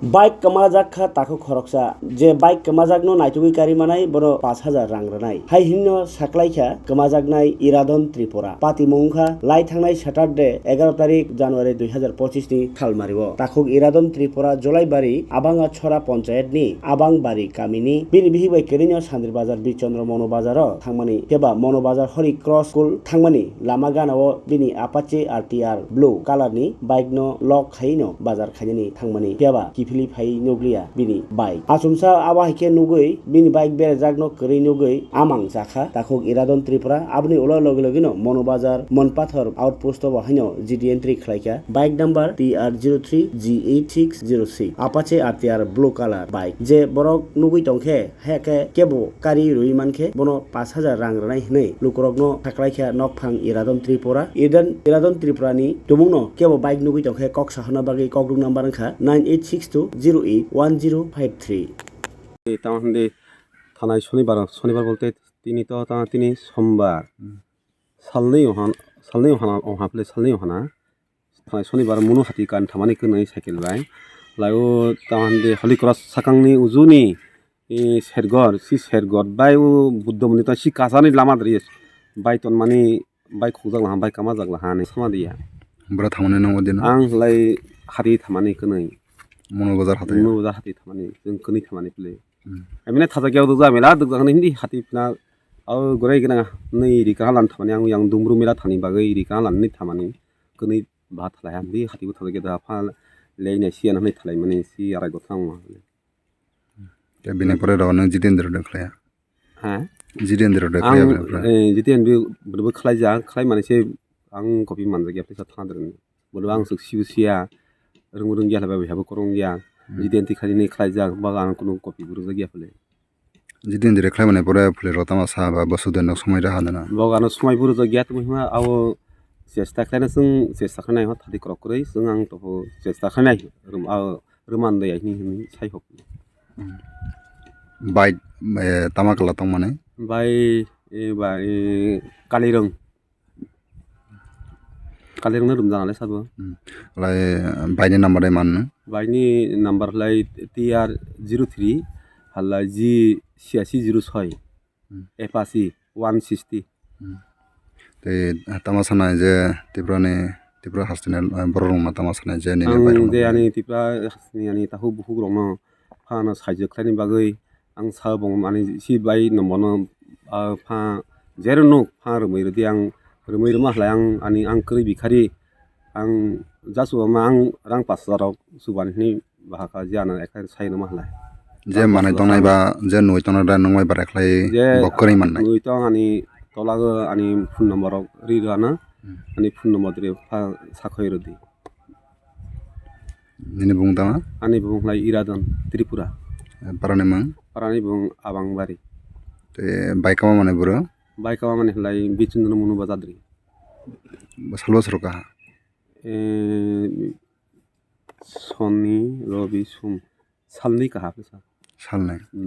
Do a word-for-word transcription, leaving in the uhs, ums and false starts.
Bike kwmajak kha takhuk khoroksa, je bike kwmajakno naitugwi kari manai, bono pash hajar rang rwnai. Hai hinno saklaikha kwmajaknai Iradon Tripura. Patimung wngkha lai thangnai Saturday, egaroh tarik January dui hajar pochis ni salmario. Takhuk Iradon Tripura Jolaibari Abanga Chora Ponchayat ni Abangbari kamini bini bihik bai kwrwino Sandir Bazar Bichandra Mono Bazaro thangmani, keba Mono Bazar Holy Cross School thangmani lama ganao bini Apache R T R blue colour ni bike no lock khaino bazar khainani thangmani, keba kiphilwi phai nukliya bini bike. Achomsa abo hai khe nugwi bini bike berejakno kwrwi nugwi amang jakha takhuk Iradon Tripura. Aboni ulo logi logino Mono Bazar Monpathor outpost o bo haino G D entry khlaikha. Bike number T R zero three G eight six zero six, Apache R T R blue colour bike. Je borok nugwi tongkhe, hai khe kebo kari rwi mankhe bono pash hajar rang rwnai hwnwi lukurokno saklaikha nokphang Iradon Tripura. Iradon, Iradon Tripura ni tumungno kebo bike nugwi tongkhe kok sahorna bagwi kokduk number wngkha nine eight six two zero eight one zero five three. Tamo hwnde thanai Sonibar, Sonibar bolte tini to tamo tini Sombar. Hmm. Salnwi ohan, salnwi ohana, oha phle salnwi ohana. Thanai Sonibar munu hati kan thamani kwnwi cycle bai. Lai o tamo hwnde Holy Cross sakangni ujuni, e, Sergor, si Sergor bai o Buddha Mondir ta si kasani lama dri bai tonmani bai khukjak laha, bai kamajak laha hinwi sama diya. Bwra thamani nang o dino? Ang lai hati thamani kwnwi. Mono Bazar hati? Mono Bazar hati thamani, chwng kwnwi thamani phle. Hmm. Emine thajakya dukja mela dukja hwnwi hindi hati phina, au gorai gana nwi rika lan thamani, ang yang dumbru mela thani bagwi rika lan ni thamani, kwnwi ba thalai ha, hindi hati bo thajakya da pha lei nai siya na hwnwi thalai mani si arai gotha wngma. Tei bini pore rw nw Jitendra de khlaiya? Ha? Jitendra de khlaiya bini pore? Eh, Jitendra bo khlaijak, khlai mani se ang copy manjak ya, tesa thana dwrwng. Bodo ang swk sibu siya, rwng rwng ya, hlaibai bai habo kwrwng ya. Hmm. Jitendra khlainai khlaijak, ba ang kunu copy bo rwjak ya phale. Jitendra khlai mani pore phale rw tama sa ba bo sudo nok somai raha dana? Bo ano somai bo rwjak ya, tamo hima abo chesta khlaina, chwng chesta khlainai ho thadi kwrwk kwrwi, chwng ang topho chesta khlainai, rwm-, ah, rwmandai hinwi hinwi sai hok. Hmm. Bike, eh, tama kala tongmani? Bai, eh, bai, eh, Kalirwng. Kalirwng no rwmjak nalai sabo. Hmm. Lai, eh, bike ni number dai man no? Bike ni number lai T R zero three, halai G siasi zero soi. Hmm. Apache one sixty. Hmm. Tei tama sanai je Tripura ni, Tripura hasteni, eh, borok rok ma tama sanai je nini ang bai rok je no ani Tripura hasteni ani takhuk bukhuk rok no phano saijak khlaini bagwi ang sa bo ani si bai no bono, ah, pha jero nuk pha rwmwi rwdi ang rwmwi rwma halai ang ani ang kwrwi bikhari ang jasu ma ang rang pash hajar rok subani hwnwi bahaka je ano ekha sai rwma halai. Je manwi tongnai ba, je nwi tongnai da nungbai bara khlai je bo kwrwi mannai. Nwi tong ani tola o ani phone number rok ri rw ano, hmm, ani phone number ri pha sakhoi rwdi. Nini bung tama? Ani bung lai Iradon, Tripura. Parani mung? Parani bung Abangbari. Te bai kama mani buro? Bai kama mani lai Bichundra Munu Bazadri. Salo sroka? Eh, Soni, Robi, Sum. Salni kaha kisa. Salni. Hmm.